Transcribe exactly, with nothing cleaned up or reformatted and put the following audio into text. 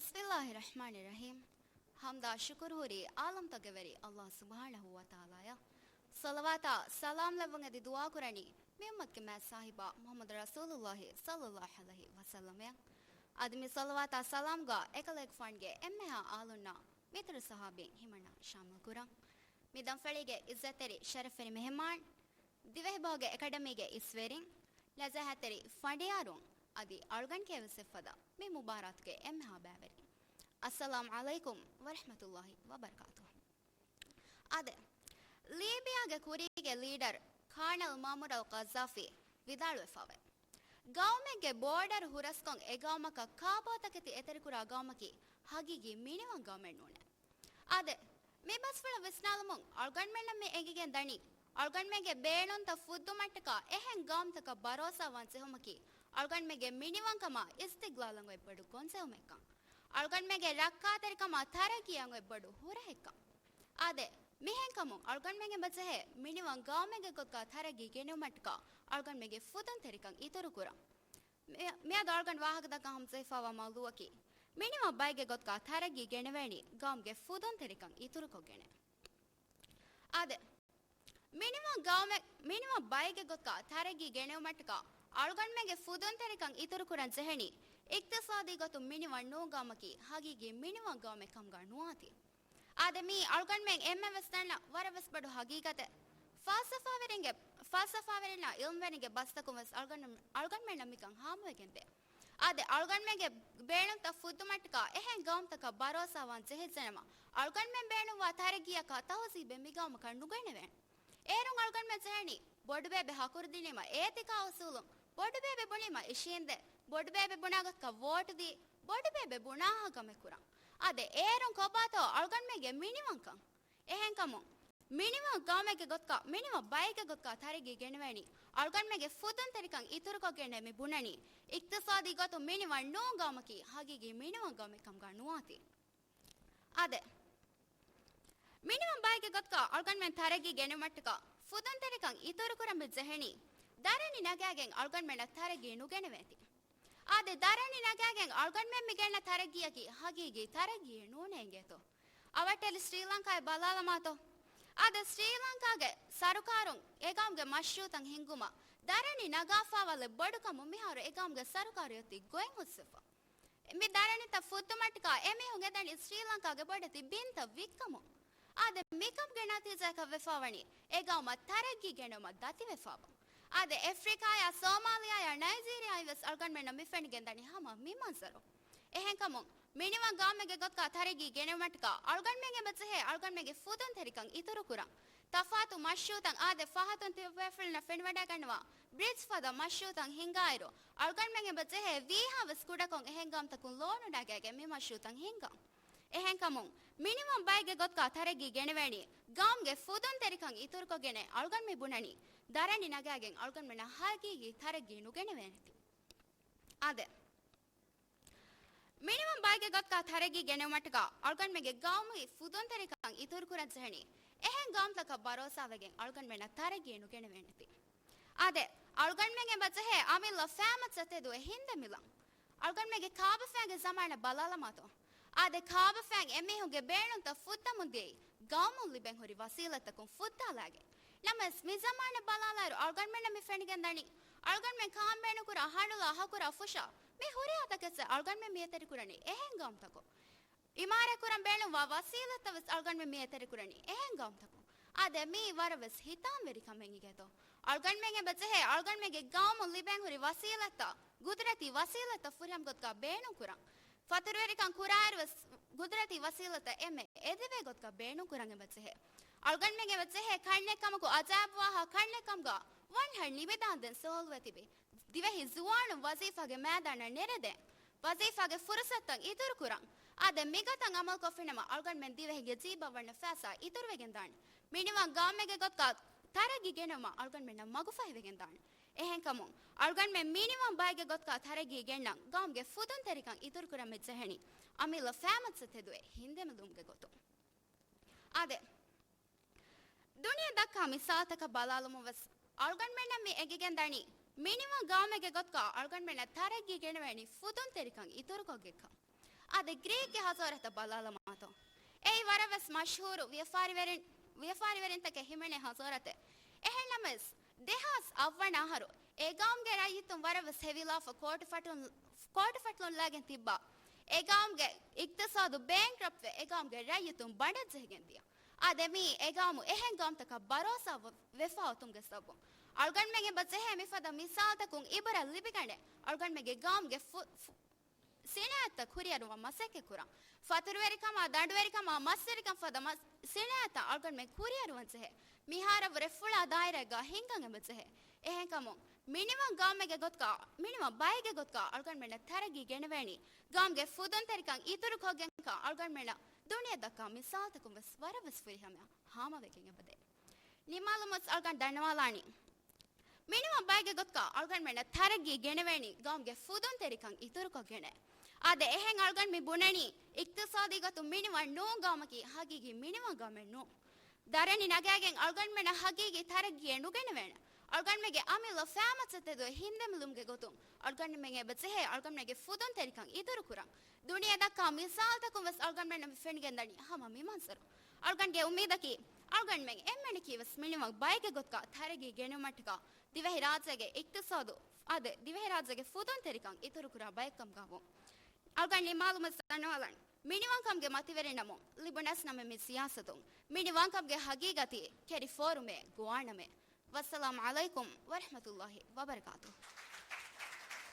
ބިސްމިއްލާހި ރަޙްމާނި ރަޙީމް. ޙަމްދާ ޝުކުރު ހުރީ ޢާލަމްތަކުގެ ވެރި ﷲ ސުބްޙާނަހޫ ވަތަޢާލާއަށް. ޞަލަވާތާ ސަލާމް ލެއްވުން އެދި ދުޢާ ކުރަނީ މި އުއްމަތުގެ މާތް ސާހިބާ މުޙައްމަދު ރަސޫލުﷲ ޞައްލައްލާހު ޢަލައިހި ވަސައްލަމަށް. އަދި މި ޞަލަވާތާ ސަލާމްގަ އެކަލޭގެފާނުގެ އެންމެހާ އާލުންނާ މިތުރު ޞަޙާބީން ހިމަނާ ޝާމިލް ކުރަން. މި ދަންފަޅީގެ ޢިއްޒަތްތެރި ޝަރަފްވެރި މެހެމާން، ދިވެހިބަހުގެ އެކަޑަމީގެ އިސްވެރިން، ނަޒާހަތްތެރި ފަނޑިޔާރުން، އަދި އަޅުގަނޑު ކޭވެސް އެއްފަދަ މި މުބާރާތުގެ އެންމެހާ ބައިވެރިން، އައްސަލާމް ޢަލައިކުމް ވަރަޙްމަތުﷲ ވަބަރަކާތުހު. އާދެ، ލީބިޔާގެ ކުރީގެ ލީޑަރު ކާނަލް މައުމަރު އަލް ޤައްޒާފީ ވިދާޅުވެފަވޭ، ގައުމެއްގެ ބޯޑަރު ހުރަސްކޮށް އެ ގައުމަކަށް ކާބޯތަކެތި އެތެރެކުރާ ގައުމަކީ ހަގީގީ މިނިވަން ގައުމެއް ނޫނޭ. އާދެ، މި ބަސްފުޅަށް ވިސްނާލުމުން އަޅުގަނޑުމެންނަށް މި އެނގިގެން ދަނީ، އަޅުގަނޑުމެންގެ ބޭނުންތައް ފުއްދުމަށްޓަކާ އެހެން ގައުމުތަކަށް ބަރޯސާވާން ޖެހުމަކީ، އަޅުގަނޑުމެންގެ މިނިވަންކަމާ އިސްތިގްލާލަށް އޮތް ބޮޑު ގޮންޖެހުމެއްކަން. އަޅުގަނޑުމެންގެ ރައްކާތެރިކަމާ ތަރައްގީއަށް އޮތް ބޮޑު ހުރަހެއްކަން. އާދެ، މިހެންކަމުން އަޅުގަނޑުމެން އެބަޖެހޭ މިނިވަން ގައުމެއްގެ ގޮތުގަ ތަރައްގީ ގެނެވުމަށްޓަކާ އަޅުގަނޑުމެންގެ ފުދުންތެރިކަން އިތުރުކުރަން. މި-، މިއަދު އަޅުގަނޑު ވާހަކަދައްކަން ހަމަޖެހިފައިވާ މައުޟޫއަކީ، މިނިވަން ބައެއްގެ ގޮތުގަ ތަރައްގީ ގެނެވޭނީ ގައުމުގެ ފުދުންތެރިކަން އިތުރުކޮށްގެނޭ. އާދެ، މިނިވަން ގައުމެއް، މިނިވަން ބައެއްގެ ގޮތުގަ ތަރައްގީ ގެނެވުމަށްޓަކާ އަޅުގަނޑުމެންގެ ފުދުންތެރިކަން އިތުރުކުރަން ޖެހެނީ، އިޤްތިޞާދީ ގޮތުން މިނިވަން ނޫން ގައުމަކީ ހަގީގީ މިނިވަން ގައުމެއް ކަމުގަ ނުވާތީ. އާދެ، މީ އަޅުގަނޑުމެން އެންމެން ވެސް ދަންނަ ވަރަށް ވެސް ބޮޑު ހަގީގަތެއް. ފަލްސަފާވެރިންގެ، ފަލްސަފާވެރިންނާ ޢިލްމުވެރިންގެ ބަސްތަކުން ވެސް އަޅުގަނޑު-، އަޅުގަނޑުމެންނަށް މިކަން ހާމަވެގެންދޭ. އާދެ، އަޅުގަނޑުމެންގެ ބޭނުންތައް ފުއްދުމަށްޓަކާ އެހެން ގައުމުތަކަށް ބަރޯސާވާން ޖެހިއްޖެނަމަ، އަޅުގަނޑުމެން ބޭނުންވާ ތަރައްގީއަކާ ތަހުޒީބެއް މި ގައުމަކަށް ނުގެނެވޭނެ. އޭރުން އަޅުގަނޑުމެން ޖެހެނީ، ބޮޑުބޭބެ ހަކުރު ދިނީމަ އޭތިކާ އުސޫލުން، ބޮޑުބޭބެ ބުނީމަ އިށީނދެ، ބޮޑުބޭބެ ބުނާ ގޮތަކަށް ވޯޓު ދީ، ބޮޑުބޭބެ ބުނާހާ ކަމެއް ކުރަން. އާދެ، އޭރުން ކޮބާތޯ އަޅުގަނޑުމެންގެ މިނިވަންކަން؟ އެހެންކަމުން، މިނިވަން ގައުމެއްގެ ގޮތުގަ، މިނިވަން ބައެއްގެ ގޮތުގަ ތަރައްގީ ގެނެވޭނީ، އަޅުގަނޑުމެންގެ ފުދުންތެރިކަން އިތުރުކޮށްގެންނޭ މި ބުނަނީ، އިޤްތިޞާދީ ގޮތުން މިނިވަން ނޫން ގައުމަކީ ހަގީގީ މިނިވަން ގައުމެއް ކަމުގަ ނުވާތީ. އާދެ، މިނިވަން ބައެއްގެ ގޮތުގަ އަޅުގަނޑުމެން ތަރައްގީ ގެނެވުމަށްޓަކާ ފުދުންތެރިކަން އިތުރުކުރަން މި ޖެހެނީ، ދަރަނި ނަގާގެން އަޅުގަނޑުމެންނަށް ތަރައްގީ ނުގެނެވޭތީ. އާދެ، ދަރަނި ނަގާގެން އަޅުގަނޑުމެން މި ގެންނަ ތަރައްގީއަކީ ހަގީގީ ތަރައްގީއެއް ނޫނޭ އިނގޭތޯ؟ އަވަށްޓެރި ސްރީލަންކާއެއް ބަލާލަމާތޯ. އާދެ، ސްރީލަންކާގެ ސަރުކާރުން އެ ގައުމުގެ މަޝްރޫއުތައް ހިންގުމަށް ދަރަނި ނަގާފައިވާލެއް ބޮޑުކަމުން މިހާރު އެ ގައުމުގެ ސަރުކާރު އޮތީ ގޮތް ހުސްވެފަ. މި ދަރަނިތައް ފުއްދުމަށްޓަކާ އެމީހުން އެދަނީ ސްރީލަންކާގެ ބޮޑެތި ބިންތައް ވިއްކަމުން. އާދެ، މިކަމުގެ ނަތީޖާއަކަށް ވެފަވަނީ އެ ގައުމަށް ތަރައްގީ ގެނައުމަށް ދަތިވެފަވާ. އާދެ، އެފްރިކާޔާ، ސޯމާލިޔާޔާ، ނައިޖީރިޔާއިން ވެސް އަޅުގަނޑުމެންނަށް މި ފެނިގެންދަނީ ހަމަ މި މަންޒަރު. އެހެންކަމުން، މިނިވަން ގައުމެއްގެ ގޮތުގަ ތަރައްގީ ގެނެވުމަށްޓަކާ އަޅުގަނޑުމެން އެބަޖެހޭ އަޅުގަނޑުމެންގެ ފުދުންތެރިކަން އިތުރުކުރަން. ތަފާތު މަޝްރޫއުތައް، އާދެ، ފަހަތުން ތިބޭފުޅުންނަށް ފެނިވަޑައިގަންނަވާ ބްރިޖް ފަދަ މަޝްރޫއުތައް ހިންގާއިރު، އަޅުގަނޑުމެން އެބަޖެހޭ ވީހާވެސް ކުޑަކޮށް އެހެން ގައުމުތަކުން ލޯނު ނަގާގެން މި މަޝްރޫއުތައް ހިންގަން. އެހެންކަމުން، މިނިވަން ބައެއްގެ ގޮތުގަ ތަރައްގީ ގެނެވޭނީ، ގައުމުގެ ފުދުންތެރިކަން އިތުރުކޮށްގެނޭ. އަޅުގަނޑު މި ބުނަނީ، ދަރަނި ނަގާގެން އަޅުގަނޑުމެންނަށް ހަގީގީ ތަރައްގީ ނުގެނެވޭނެތީ. އާދެ، މިނިވަން ބައެއްގެ ގޮތުގަ ތަރައްގީ ގެނެވުމަށްޓަކާ އަޅުގަނޑުމެންގެ ގައުމީ ފުދުންތެރިކަން އިތުރުކުރަން ޖެހެނީ، އެހެން ގައުމުތަކަށް ބަރޯސާވެގެން އަޅުގަނޑުމެންނަށް ތަރައްގީ ނުގެނެވޭނެތީ. އާދެ، އަޅުގަނޑުމެން އެބަޖެހޭ އަމިއްލަ ފައިމައްޗަށް ތެދުވެ ހިންދެމިލަން. އަޅުގަނޑުމެންގެ ކާބަފައިންގެ ޒަމާނަށް ބަލާލަމާތޯ. އާދެ، ކާބަފައިން އެމީހުންގެ ބޭނުންތައް ފުއްދަމުން ދިޔައީ، ގައުމުން ލިބެން ހުރި ވަސީލަތްތަކުން ފުއްދާލައިގެން. ނަމަވެސް، މި ޒަމާނަށް ބަލާލާއިރު އަޅުގަނޑުމެންނަށް މި ފެނިގެންދަނީ، އަޅުގަނޑުމެން ކާން ބޭނުންކުރާ ހަނޑުލާ، ހަކުރާ، ފުށާ، މި ހުރިހާ ތަކެއްޗެއް އަޅުގަނޑުމެން މި އެތެރެކުރަނީ އެހެން ގައުމުތަކުން. އިމާރާތް ކުރަން ބޭނުންވާ ވަސީލަތްތައް ވެސް އަޅުގަނޑުމެން މި އެތެރެކުރަނީ އެހެން ގައުމުތަކުން. އާދެ، މީ ވަރަށް ވެސް ހިތާމަވެރި ކަމެއް އިނގޭތޯ. އަޅުގަނޑުމެން އެބަޖެހޭ އަޅުގަނޑުމެންގެ ގައުމުން ލިބެން ހުރި ވަސީލަތްތައް، ގުދުރަތީ ވަސީލަތްތައް ފުރިހަމަ ގޮތުގަ ބޭނުންކުރަން. ފަތުރުވެރިކަން ކުރާއިރު ވެސް ގުދުރަތީ ވަސީލަތްތައް އެންމެ އެދެވޭ ގޮތުގަ ބޭނުންކުރަން އެބަޖެހޭ. އަޅުގަނޑުމެން އެބަޖެހޭ ކަންނެއްކަމަކު އަޖާއިބުވާހާ ކަންނެއްކަމުގަ ވަންހަރު ނިމިދާންދެން ސޯލްވެ ތިބި ދިވެހި ޒުވާނުން ވަޒީފާގެ މައިދާނަށް ނެރެދޭން، ވަޒީފާގެ ފުރުސަތުތައް އިތުރުކުރަން. އާދެ، މިގޮތަށް އަމަލުކޮށްފިނަމަ އަޅުގަނޑުމެން ދިވެހިންގެ ޖީބަށް ވަންނަ ފައިސާ އިތުރުވެގެންދާނެ. މިނިވަން ގައުމެއްގެ ގޮތުގަ ތަރައްގީ ގެނައުމަށް އަޅުގަނޑުމެންނަށް މަގުފަހިވެގެންދާނެ. އެހެންކަމުން، އަޅުގަނޑުމެން މިނިވަން ބައެއްގެ ގޮތުގަ ތަރައްގީ ގެންނަން ގައުމުގެ ފުދުންތެރިކަން އިތުރުކުރަން މި ޖެހެނީ، އަމިއްލަ ފައިމައްޗަށް ތެދުވެ ހިންދެމިލުމުގެ ގޮތުން. އާދެ، ދުނިޔެ ދައްކާ މިސާލުތަކަށް ބަލާލުމުން ވެސް އަޅުގަނޑުމެންނަށް މި އެނގިގެން ދަނީ، މިނިވަން ގައުމެއްގެ ގޮތުގަ އަޅުގަނޑުމެންނަށް ތަރައްގީ ގެނެވޭނީ ފުދުންތެރިކަން އިތުރުކޮށްގެންކަން. އާދެ، ގްރީކްގެ ހަޒާރަތަށް ބަލާލަމާތޯ. އެއީ ވަރަށް ވެސް މަޝްހޫރު ވިޔަފާރިވެރިން، ވިޔަފާރިވެރިންތަކެއް ހިމެނޭ ހަޒާރަތެއް. އެހެންނަމަވެސް، ދެހާސް އަށް ވަނަ އަހަރު އެ ގައުމުގެ ރައްޔިތުން ވަރަށް ވެސް ހެވިލާފަ ކޯޓު ފަޓުން، ކޯޓު ފަޓުން ލާގެން ތިއްބާ. އެ ގައުމުގެ އިޤްތިޞާދު ބޭންކްރަޕްޓްވެ، އެ ގައުމުގެ ރައްޔިތުން ބަނޑަށް ޖެހިގެން ދިޔަ. އާދެ، މީ އެ ގައުމު އެހެން ގައުމުތަކަށް ބަރޯސާ ވެ-، ވެފާ އޮތުމުގެ ސަބަބުން. އަޅުގަނޑުމެން އެބަ ޖެހޭ މިފަދަ މިސާލުތަކުން އިބުރަ ލިބިގަނެ، އަޅުގަނޑުމެންގެ ގައުމުގެ ފު-، ފު-، ސިނާއަތްތައް ކުރިއަރުވަން މަސައްކަތް ކުރަން. ފަތުރުވެރިކަމާ، ދަނޑުވެރިކަމާ، މަސްވެރިކަން ފަދަ މަސް-، ސިނާއަތްތައް އަޅުގަނޑުމެން ކުރިއަރުވަން ޖެހޭ. މިހާރަށްވުރެ ފުޅާ ދާއިރާއެއްގަ ހިންގަން އެބަ ޖެހޭ. އެހެންކަމުން، މިނިވަން ގައުމެއްގެ ގޮތުގަ، މިނިވަން ބައެއްގެ ގޮތުގަ އަޅުގަނޑުމެންނަށް ތަރައްގީ ގެނެވޭނީ، ގައުމުގެ ފުދުންތެރިކަން އިތުރުކޮށްގެންކަން އަޅުގަނޑުމެންނަށް ދުނިޔެ ދައްކާ މިސާލުތަކުން ވެސް ވަރަށް ވެސް ފުރިހަމަޔާ ހާމަވެގެން އެބަދޭ. ނިމާލުމަސް އަޅުގަނޑު ދަންނަވާލާނީ، މިނިވަން ބައެއްގެ ގޮތުގަ އަޅުގަނޑުމެންނަށް ތަރައްގީ ގެނެވޭނީ ގައުމުގެ ފުދުންތެރިކަން އިތުރުކޮށްގެނެ. އާދެ، އެހެން އަޅުގަނޑު މި ބުނަނީ، އިޤްތިޞާދީ ގޮތުން މިނިވަން ނޫން ގައުމަކީ ހަގީގީ މިނިވަން ގައުމެއް ނޫން. ދަރަނި ނަގާގެން އަޅުގަނޑުމެންނަށް ހަގީގީ ތަރައްގީއެއް ނުގެނެވޭނެ. އަޅުގަނޑުމެންގެ އަމިއްލަ ފައިމައްޗަށް ތެދުވެ ހިންދެމިލުމުގެ ގޮތުން އަޅުގަނޑުމެން އެބަ ޖެހޭ އަޅުގަނޑުމެންގެ ފުދުންތެރިކަން އިތުރުކުރަން. ދުނިޔެ ދައްކާ މިސާލުތަކުން ވެސް އަޅުގަނޑުމެންނަށް މި ފެނިގެންދަނީ ހަމަ މި މަންޒަރު. އަޅުގަނޑުގެ އުއްމީދަކީ، އަޅުގަނޑުމެން އެންމެނަކީ ވެސް މިނިވަން ބައެއްގެ ގޮތުގަ ތަރައްގީ ގެނުމަށްޓަކާ ދިވެހިރާއްޖޭގެ އިޤްތިޞާދު، އާދެ، ދިވެހިރާއްޖޭގެ ފުދުންތެރިކަން އިތުރުކުރާ ބައެއްކަމުގަ ވުން. އަޅުގަނޑު ނިމާލުމަށް ދަންނަވާލަން، މިނިވަންކަމުގެ މަތިވެރިނަމުން ލިބުނަސް ނަމެއް މި ސިޔާސަތުން، މިނިވަންކަމުގެ ހަގީގަތީ ކެރި ފޯރުމޭ ގޮވާނަމޭ. ވައްސަލާމް ޢަލައިކުމް ވަރަޙްމަތުﷲ ވަބަރަކާތުހު.